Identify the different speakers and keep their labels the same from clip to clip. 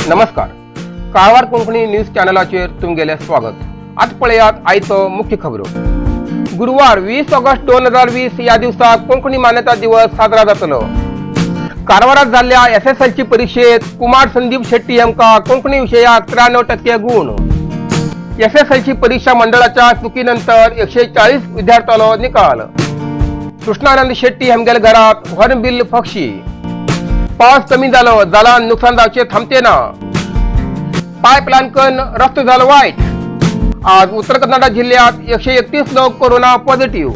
Speaker 1: नमस्कार, कारवार कोंकणी न्यूज चॅनलाचेर तुमगेलें स्वागत. आज पळयात आयचो मुख्य खबरो. गुरुवार 20 ऑगस्ट 2020 या दिवसा कोंकणी मान्यता दिवस साजरा जातलो. कारवारात जाल्ल्या एसएसएलसी परीक्षेत कुमार संदीप शेट्टी हांकां कोंकणी विशयाक 93% गुण. एसएसएलसी परीक्षा मंडळाच्या चुकीनंतर 140 विद्यार्थ्यांलो निकाल. कृष्णानंद शेट्टी हांगेल्या घरात हॉर्नबिल पक्षी. पावस कमी जालो जाल्यार नुकसान जावचे थांबते ना. पायपलायन कन रस्तो जालो वायट. आज उत्तर कन्नडा जिल्ह्यात 131 लोक कोरोना पॉझिटिव्ह.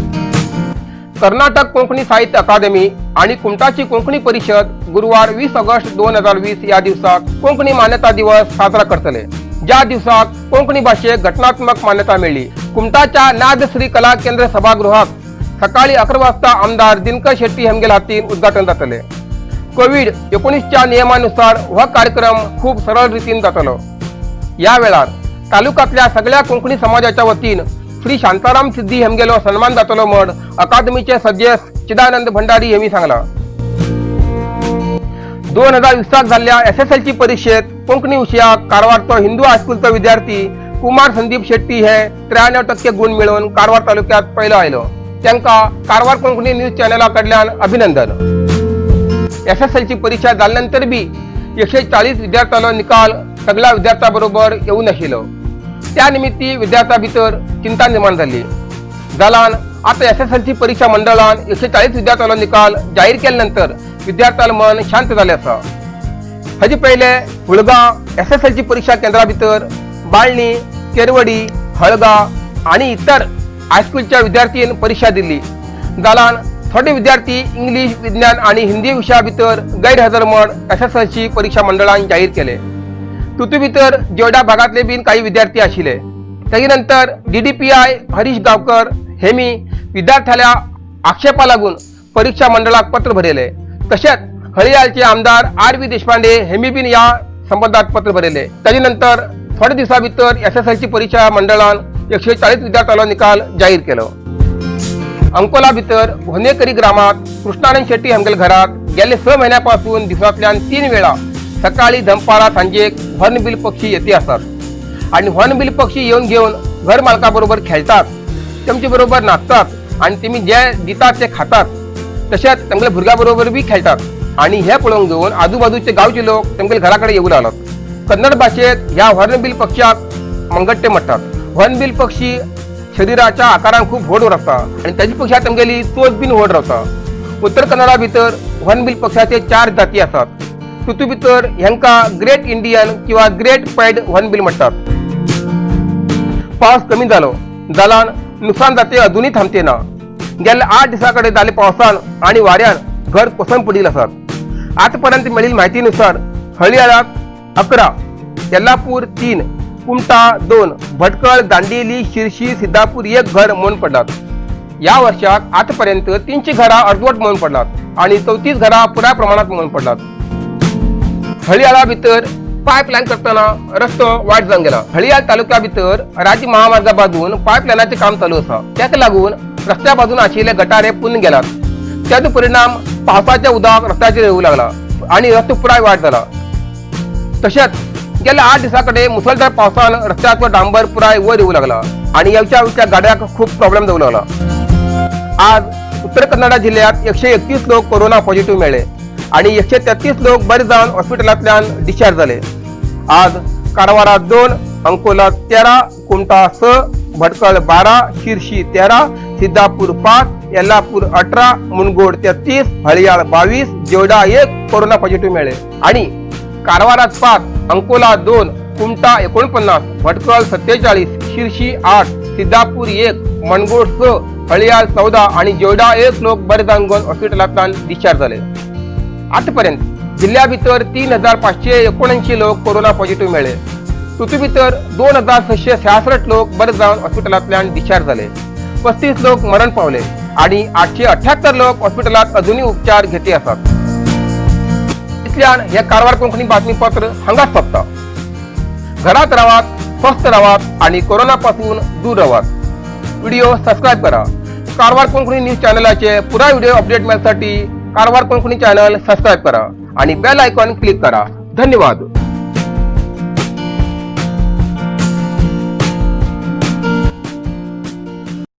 Speaker 1: कर्नाटक कोंकणी साहित्य अकादमी आणि कुमटाची कोंकणी परिषद गुरुवार 20 ऑगस्ट 2020 या दिवसाक कोंकणी मान्यता दिवस साजरा करतले, ज्या दिवसाक कोंकणी भाषेक घटनात्मक मान्यता मेळ्ळी. कुमटाच्या नादश्री कला केंद्र सभागृहात सकाळी 11 वाजता आमदार दिनकर शेट्टी हेमगेल हातीन उद्घाटन जातले. कोविड 19च्या नियमानुसार हो कार्यक्रम खूप सरळ रितीन जातलो. या वेळार तालुक्यातल्या सगळ्या कोंकणी समाजाच्या वतीन श्री शांताराम सिद्धी हेमगेलो सन्मान जातलो म्हण अकादमीचे सदस्य चिदानंद भंडारी यांनी सांगला. 2020साक जाल्ल्या एसएसएलसी परीक्षेत कोंकणी विशयाक कारवारचो हिंदू हायस्कूलचो विद्यार्थी कुमार संदीप शेट्टी हे 93% गुण मेळोवन कारवार तालुक्यात पयलो आयलो. तांकां कारवार कोंकणी न्यूज चॅनला कडल्यान अभिनंदन. एसएसएलसी परीक्षा जाल्या नंतर बी 140 विद्यार्थ्यांलो निकाल सगळ्या विद्यार्थ्यां बरोबर येऊ नाशिल्लो. त्या निमित्ती विद्यार्थ्यां भितर चिंता निर्माण जाली. जाल्यान आता एसएसएलसी परीक्षा मंडळान 140 विद्यार्थ्यांलो निकाल जाहीर केल्या नंतर विद्यार्थ्यांलं मन शांत जालें आसा. हाजे पयले हुळगांव एसएसएलसी परीक्षा केंद्रा भितर बाळणी, केरवडी, हळगा आणि इतर हायस्कूलच्या विद्यार्थीन परीक्षा दिली. जाल्यान थोडे विद्यार्थी इंग्लिश, विज्ञान आणि हिंदी विशया भितर गैरहजर म्हण एसएसएलसी परीक्षा मंडळान जाहीर केले. तुतू भितर जोडा भागातले बीन काही विद्यार्थी आशिल्ले. ताजे नंतर डीडीपीआय हरीश गावकर हेमी विद्यार्थ्याल्या आक्षेपा लागून परीक्षा मंडळाक पत्र बरयले. तशेंच हळियाळचे आमदार आर व्ही देशपांडे हेमी बीन या संबंधात पत्र बरयले. ताजे नंतर थोड्या दिवसा भितर एसएसएलसी परीक्षा मंडळान 140 विद्यार्थ्यांलो निकाल जाहीर केलो. अंकोला भितर होनेकरी ग्रामात कृष्णानंद शेट्टी हांगेल घरात गेले 6 महिन्यापासून दिवसांतल्यान 3 वेळा सकाळी, दनपारा, सांजेक हॉर्नबिल पक्षी येते असतात आणि हॉर्नबिल पक्षी येऊन घेऊन घर मालकाबरोबर खेळतात, तेमचे बरोबर नाचतात आणि तेमी जे दितात ते खातात. तशेंच तेमगेल्या भुरग्या बरोबर बी खेळतात आणि हे पळोवंक घेऊन आजूबाजूचे गावचे लोक तेमगेल्या घराकडे येऊ लागलात. कन्नड भाषेत ह्या हॉर्नबिल पक्षाक मंगट्टे म्हणतात. हॉर्नबिल पक्षी शरीराच्या आकारान खूप व्हड रावता आणि ताजी पेक्षा तेमगेली चोच बीन व्हड रावता. उत्तर कन्नडा भितर हॉर्नबिल पक्षाचे चार जाती आसात. तितू भितर हेंका ग्रेट इंडियन किंवा ग्रेट पॅड हॉर्नबिल म्हणतात. पावस कमी जालो जाल्यान नुकसान जाते अजूनही थांबते ना. गेल्या 8 दिसां कडेन जाल्ले पावसान आणि वाऱ्यान घर कोसळून पडिल्ले आसात. आतापर्यंत मेळिल्ले माहितीनुसार हळियाळात 11, येल्लापूर 3, कुमटा 2, भटकळ, दांडेली, शिरशी, सिद्धापूर एक घर मोडून पडलात. या वर्षात आतापर्यंत 300 घरां अर्दवट मोडून पडलात आणि 34 घरां पुराय प्रमाणात मोडून पडलात. हळियाळा भितर पायपलायन करताना रस्तो वायट जावन गेला. हळियाळ तालुक्या भितर राज्य महामार्गा बाजून पायपलायनाचें काम चालू आसा. ताका लागून रस्त्या बाजून आशिल्ले गटारे पुर्ण गेलात. त्याचो परिणाम पावसाच्या उदक रस्त्याचेर येवंक लागला आणि रस्तो पुराय वायट जाला. तशेंच गेल्या 8 दिसां कडेन मुसळधार पावसान रस्त्याचो डांबर पुराय वयर येवंक लागला आणि येवच्या येवच्या गाड्याक खूप प्रॉब्लेम जावंक लागला. आज उत्तर कन्नडा जिल्ह्यात 131 लोक कोरोना पॉझिटिव्ह मेळ्ळे आणि 133 लोक बरे जावन हॉस्पिटलांतल्यान डिस्चार्ज जाले. आज कारवारात 2, अंकोला 13, कुमटा 6, भटकळ 12, शिरशी 13, सिद्धापूर 5, येल्लापूर 18, मुनगोड 33, हळियाळ 22, जेवडा 1 कोरोना पॉझिटिव्ह मेळ्ळे आणि कारवारात 5, अंकोला 2, कुमटा 49, भटकळ 47, शिरशी 8, सिद्धापूर 1, मनगोड 6, हळियाळ 14 आणि जेवडा 1 लोक बरे जावन हॉस्पिटलांतल्यान डिस्चार्ज जाले. आतापर्यंत जिल्ह्या भितर 3579 लोक कोरोना पॉझिटिव्ह मेळ्ळे. तितू भितर 2666 लोक बरे जावन हॉस्पिटलांतल्यान डिस्चार्ज जाले. 35 लोक मरण पावले आणि 878 लोक हॉस्पिटलात अजूनही उपचार घेते आसात. इतल्यान हे कारवार कोंकणी बातमीपत्र हांगाच सोंपता. घरात रावात, स्वस्थ रावात आणि कोरोना पासून दूर रावात. व्हिडिओ सबस्क्राईब करा. कारवार कोंकणी न्यूज चॅनलाचे पुराय व्हिडिओ अपडेट मेळसाठी कारवार कोंकणी चॅनल सबस्क्राईब करा आणि बेल आयकॉन क्लिक करा. धन्यवाद.